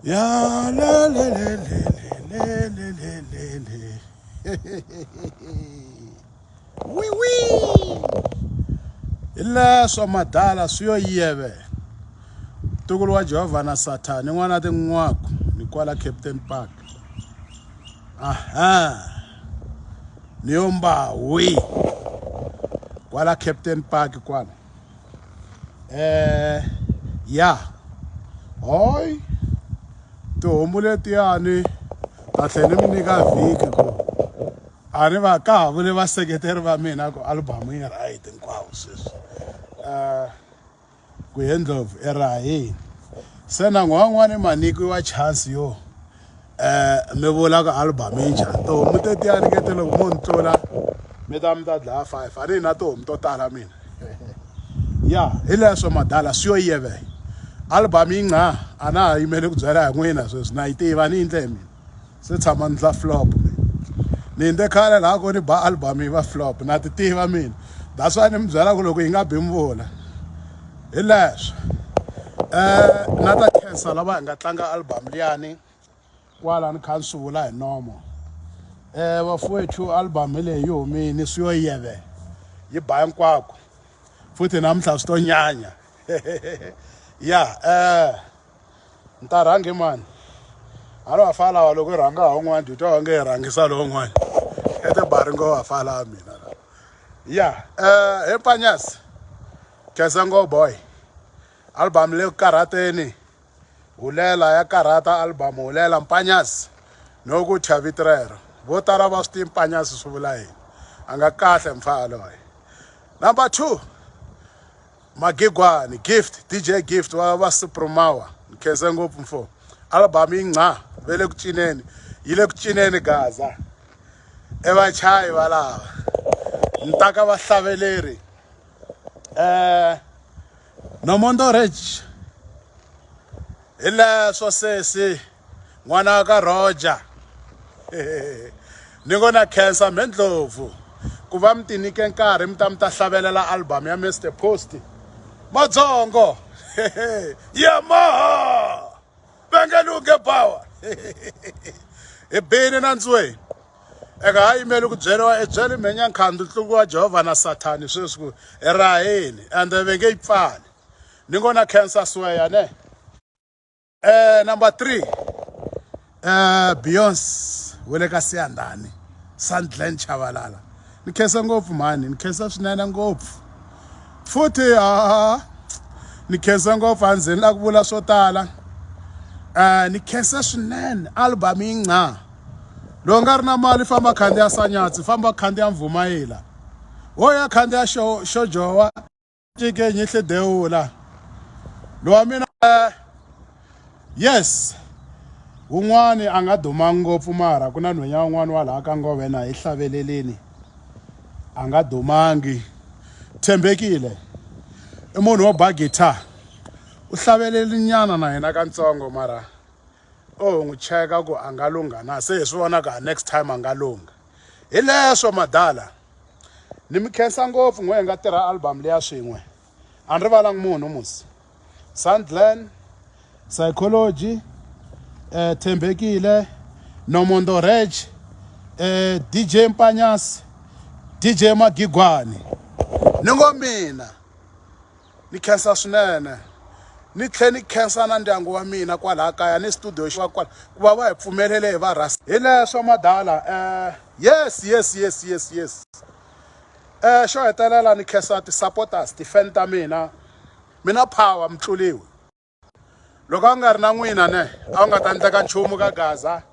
Ya le le le le le le le le le. Wi wi. Hi leswo madala swi yo yeve. Ntukulu wa Jehovha na Sathani n'wana tin'waku ni kwala Captain Park. Aha. Ni yo mbawi. Kwala Captain Park kwala. Eh ya. Hoy. Tihomu letiyani ta tlhela ni mi nyika vhiki ku a ni va ka ha vuli vaseketeri va mina ku album yi right hinkwavo sweswi um ku he ndlopfu i rahini se na n'wan'wani ma nyikiwa chance yo um mi vula ku album yi njhani tihomu tetiyani ke te loko mo ni tlula mi ta mi ta dlaya five a ni na tihomu to tala mina ya hi leswo madala swi yo yeve album yi nca a na ha yimele ku byela hi n'wina sweswi na yi tiva ni yindle hi mina se tshama ni ndla flop mina ni hindze khale laha ko ni ba album yi va flop na ti tiva mina that's why ni mi byela ku loko yi nga bi mi vula hi leswo um na ta khensa lava hi nga tlanga album liyani kwala ni kha ni swi vula hi nomo um vafowethu album leyi yi humini swi yo yeve yi ba hinkwako futhi namuntlha swi to nyanya ya um ni ta rhangi mani a ni va lawa loko i rhanga ha un'wana dyi twa onge i rhangisa lowun'wana i tibari ngo va fa lawa mina ya um he mpanyasi khensa ngo boy album leyi ku karhateni hulela ya karhata album hulela mpanyasi no ku thya vito rero vo tala va swi tivi mpanyasi swi vula yini a nga kahle mfana loyi number 2 Magigwani Gift DJ Gift wa va Supromawa ni khense ngopfu mfo album yi nca ve le ku cineni yi le ku cineni Gaza i vachayi valava ni ta ka vahlaveleri eh Nomondo Reg hi leswo sesi n'wana wa ka Roger ni ngo na khensa mhendlovu ku va mi tinike nkarhi mi ta mi ta hlavelela album ya Mr Post Madzongo Yamaha Bengelunge power hi bini na ndzweni eka ha yimeli ku byeriwa i byeli mhenya nkhandu ntluku wa Jehovha na Sathani sweswi ku hi rahini ende ve nge yi pfali ni ngo na khensa sweya ne Number 3 Beyonce wa le ka Siyandhani Sandlen Chabalala ni khensa ngopfu mhani ni khensa swinene ngopfu futhi ha ni khensa ngopfu a ndzi ni la ku vula swo tala ni khensa swinene album yi nca loko nga ri na mali famba khandziya sanyatsi famba khandziya mvumayila wo ya khandziya xo xo jowa Tike nyihle dewula lowa mina yes wun'wani a nga dumanga ngopfu mara ku na nhwenya wun'wani wa laha ka ngove na hi hlaveleleni a nga dumangi thembekile i munhu wo ba guitar u hlaveleli nyana na yena kantsongo mara o n'wi cheka ku a nga lungha na se hi swi vona ka next time a nga lungha hi leswo madala ni mi khensa ngopfu n'we hi nga tirha album liya swin'we a ni rivalangi munhu musi Sandlen Psychology eh, Thembekile Nomondo Reg eh, DJ Mpanyasi DJ Magigwani ni ngo mina Ni khensa swinene. Ni tlhe ni khensa na ndyangu wa mina kwalaha kaya ni studio xa kwala ku va va hi pfumelele hi va rhas. Hi leswo madala eh yes yes yes yes yes. Eh xo hetelela ni khensa ti supporters ti fan ta mina. Mina power mutluliwi. Loko a nga ri na n'wina ne a wu nga ta endleka nchumu ka Gaza.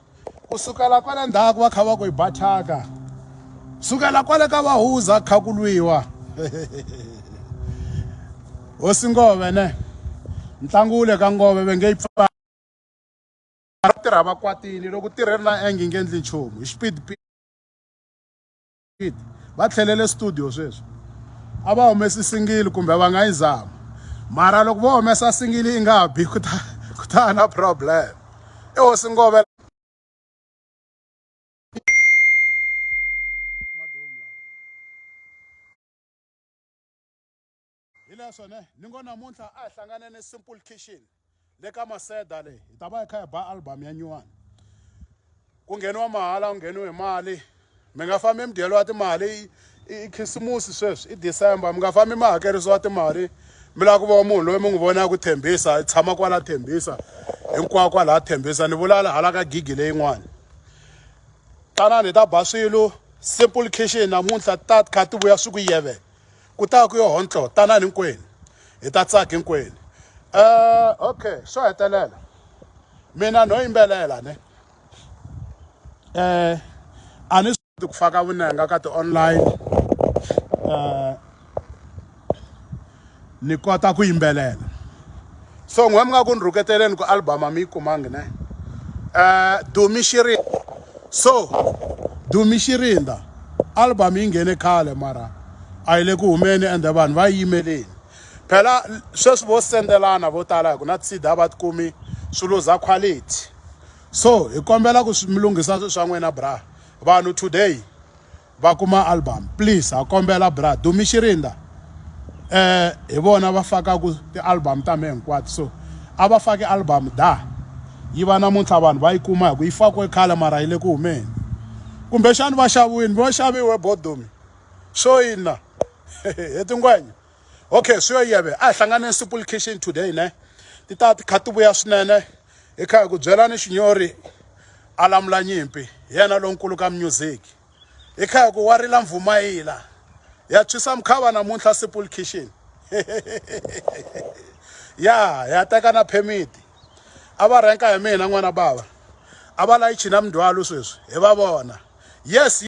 Ku sukela kwale ndzhaku va kha va ku hi ba thyaka. Sukela kwale ka Vahuza kha ku lwiwa. Hosi Ngove ne ntlangu wu le ka Ngove ve nge yi pfa tirha va kwatile loko tirhe ri na eng yi nge endli nchumu hi xipidi va tlhelele studio sweswi a va humesi singili kumbe va nga yi zama mara loko vo humesa singili yi nga ha bi ku ta ku ta na problem i hosi ngove hi leswo ne ni ngo namuntlha a hi hlangane ni simple kitchen Le ka Maseda le hi ta va hi kha hi ba album ya nyuwani. Ku ngheniwa mahala ku ngheniwi hi mali. Mi nga fambi mi dyeriwa timali i khisimusi sweswi i December mi nga fambi mi hakerisiwa timali mi lava ku va munhu loyi mi n'wi vonaka ku Thembisa i tshama kwala Thembisa hinkwako kwala Thembisa ni vula hala ka gigi leyin'wani. Tanani hi ta ba swilo simple kitchen namuntlha ta kha ti vuya swi ku yeve. Ku ta ku yo hontlo tanani hinkwenu hi ta tsaka hinkwenu. Okay xo hetelela mina no yimbelela ne a ni swi ku faka vunanga ka ti-online ni kota ku yimbelela so n'we mi nga ku ni rhuketeleni ku album a mi yi kumangi ne Dumi Xiri so Dumi Xirinda album yi nghene khale mara a yi le ku humeni ende vanhu va yi yimeleni phela sweswi vo sendelana vo tala hi ku na ti-CD a va ti kumi swi luza quality so hi kombela ku mi lunghisa swilo swa n'wina bra vanhu today va kuma album please ha kombela bra Dumi Xirinda eh hi vona va fakaku ti-album ta me hinkwato so a va faki album da yi va namuntlha vanhu va yi kuma hi ku yi fakiwe khale mara yi le ku humeni kumbexani va xaviwini vo xaviwe bo Dumi swo yini he tingwenya okay swi yo yeve a hi hlanganeni simple kitchen today ne ti ta ti kha ti vuya swinene hi kha hi ku byela ni xinyori a lamula nyimpi hi yena lonkulu ka music hi kha hi ku wa rila mvumayila ya tshwisa mukhava namuntlha simple kitchen ya ya teka na permit a va renka hi mina n'wana bava a va layichi na mindzhwalo sweswi hi va vona yes.